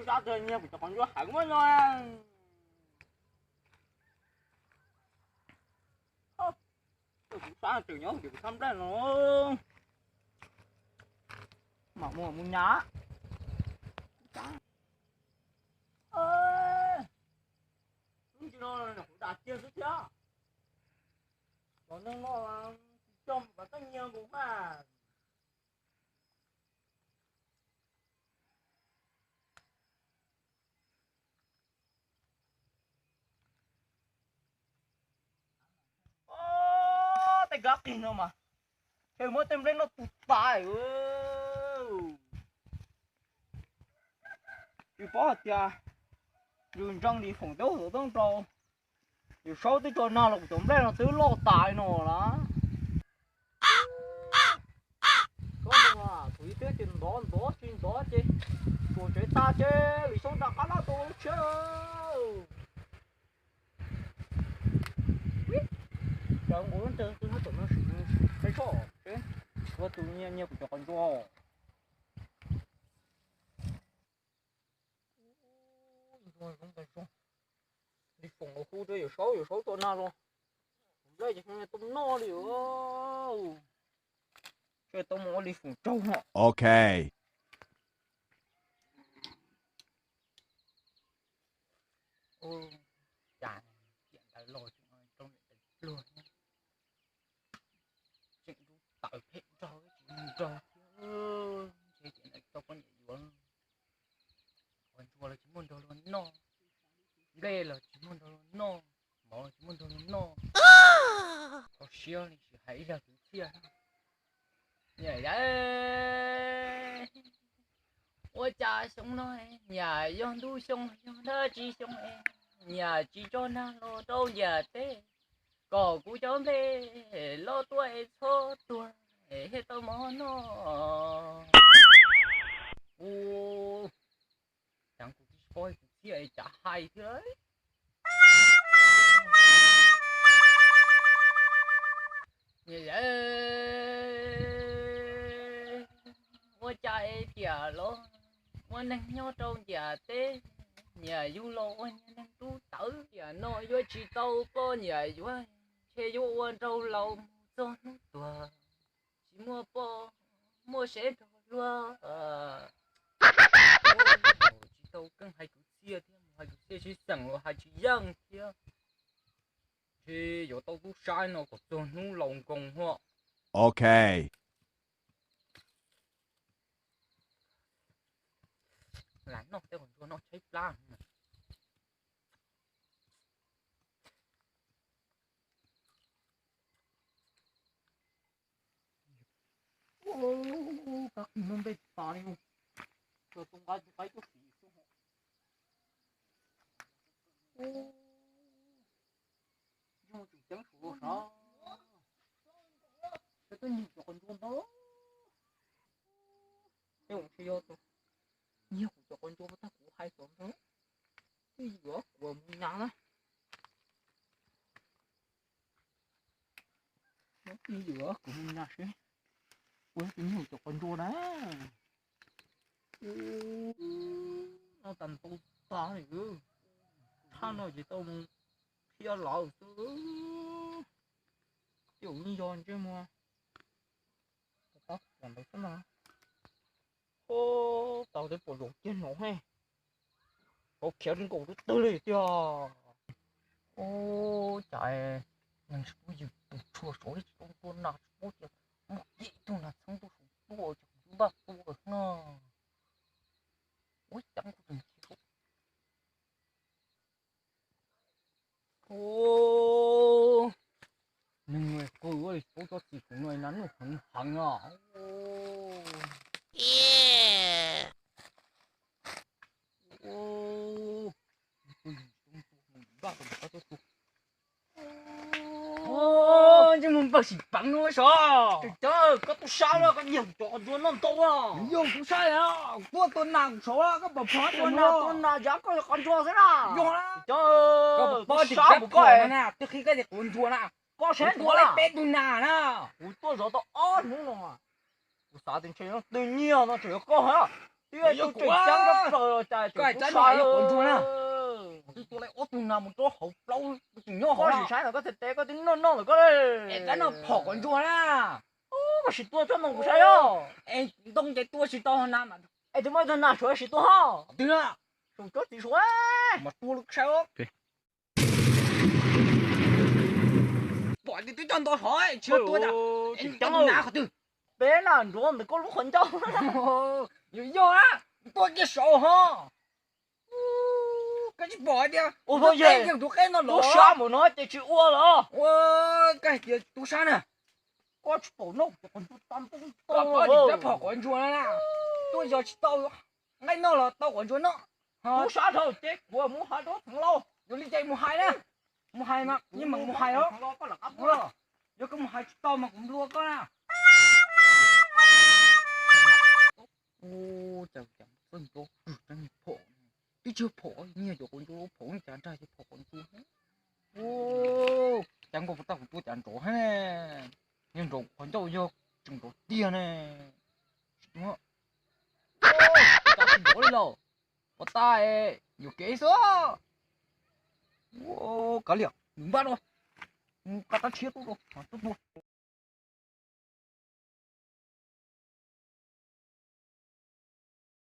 Sab tag nyiag kuv cov qos ntsuab heev ua no. Kuv sab tseem nyob ces kuv sab nplej no mas mus mus nyab. Lub ntsis no nyuam qhuav dam kiag xwb thiab. Cov neeg no tsis coj mus kom tej nyiag mus mas. Tej kab qig no mas, ces muab tej nplej no tu tas. Tsis paub hais tias yus ntseeg li foom tub hwm tub rau, yus saub twb tso nag los kuv cov nplej no twb loj tas li no lawm. Koj ntoo, kuv ib twb ces ntov ntov tsis ntov ces tsuas tsev tas ces lwm xyoo rov qab noj tau lub tshiab. Cov nqus lub ntseg twb nyob tom no, qe soj, ua tus nyiag nyiag kuv cov qos ntsuab. Li foom hu rau yawm saub, yawm saub tso nag los, nplej ces tau noj li. Tau mus ua li foom raug no. Ok. Cas tiam ntawd los tseem rau niam tais pluag, tseem rub tawv phem nrog tsis mus nrog thiab. Ntshe tiam ntawd tau poj niam yuav, qos ntsuab los tsis muaj nrog luag noj, nplej los tsis muaj nrog luag noj, mov los tsis muaj nrog luag noj. Kho siab li tsis hais ib zaj kwv txhiaj. Niam, ua cas xyoo no niam yog ntuj xyoo yog dab tsi xyoo es niam tsis tso nag los rau ntiaj teb, kom kuv cov nplej loj tuaj es txhob tuag es thiaj tau mov noj. Ua cas kuv tsis paub kwv txhiaj es cas hais thiab. Ua cas es tiam los ua neeg nyob rau ntiaj teb, niam yug los ua niag neeg rub tawv, tiam no yuav tsis tau poj niam yuav, ntshe yuav ua nraug laus mus txog hnub tuag, tsis muaj poj muaj sev nrog luag. Tsis tau keej hais kwv txhiaj thiab, mus hais kwv txhiaj sib xeem los hais tsis yeej thiab. Ntshe yuav tau tub sab no kom txog hnub laus nkoos huaj. Ok. Lam noj tej qos ntsuab no tshaib plab. Kab qig no npej tas li, tso tau nqa tus qaib tuaj xis xwb. Yog tseem ceeb saud los sav, peb twb nyiag cov qos ntsuab ntau. Peb mus ntshe yog nyiag kuv cov qos ntsuab tag kuv hais xyov ntag. Twb yuav kuv mus nyas na. Twb yuav kuv mus nyas seb kuv twb nyiag cov qos ntsuab na. No tas ntau tas li, thaj no ces tau mus qhia lawm xwb. Ces yeej yog ntsej muag tab tom ntawd xwb na. Ub, tau tej pom zaum kiag no he. Tau khiav li nkaus twg twg li tiag. Ub, cas neeg tsis pub yws tus tshuaj saud li, tsis pub tua nas, tsis pub tias muaj ib tug nas txheeb tuaj saum tuaj ces kuv twb npaj tua lawm no. Ub, cas kuv tus nthi saud. Ub, neeg qw ua li txhob txhob txim kuv no nas nuj heev heev os. Ntsej muag npawg sim peev no sav. Koj tub sab los koj nyiag kuv cov qos ntsuab noj ntau. Yog tub sab, kuv tuaj tua nas kuv saud, koj pom pom tua nas tua nas yav koj qos ntsuab xwb na. Yog na. Koj pom pom tub sab mus koj na, twb qhib koj tias kuv ntsuab na. Koj saib tua li peb tug nas na. Kuv tuaj zov tau ob hnub no, kuv xav tias ntshe twg nyiag no tseem yog koj hab. Twb yog tseem ceeb koj plaws los cas, koj tub sab yog quav ntsuag na. Twb tua lawm ob tug nas mus rau hauv plaub, tseem nyob hauv. Koj sim saib ntawm koj tes tes, koj twb noj noj ntawm koj. Es koj noj phom quav ntsuag na. Koj sim tua txhob mus kuv saib os. Es ntoo ces tua tsis tau nas mas. Es tus muaj tug nas suav sim tua ho. Twb na. Saum tsob txiv suav mas tua lub saib os. Pom tias twb coj nto hov tsis tua cas. Cov nas qhov twg? Peb na nrov ntawm koj lub qhov ncauj. Yog yog na, tua kiag saud ho. Koj tsis pom tias ua yeej tus qeb no los sab mus no ces tsis ua los. Ua, koj hais tias tub sab na. Koj tsis pom no, koj pom cov phom quav ntsuag na. Tuaj yog tsis tau nqaij noj los tau quav ntsuag noj. Tub sab dhau ces kuv mus hais rau txheev laus. Yog li ces mus hais na. Mus hais mas yeej meem mus hais os. Yog koj mus hais tsis tau mas kuv nplua koj na. Cas cas txawj nrov kawg, phom, twb tsis yog phom, yeej yog cov quav ntsuag lub phom, cas nrag yog phom quav ntsuag. Cas nkauj puas tau kuv tua cas nrov thiab ne. Yog nrov qhov ncauj yog tseem nrov tiag ne. Cas tsis nrov li lauj. Puas tau, yuam kev xwb. Kav liam, nws npaj no. Mus qab tab tshiab tuaj, tuaj tua.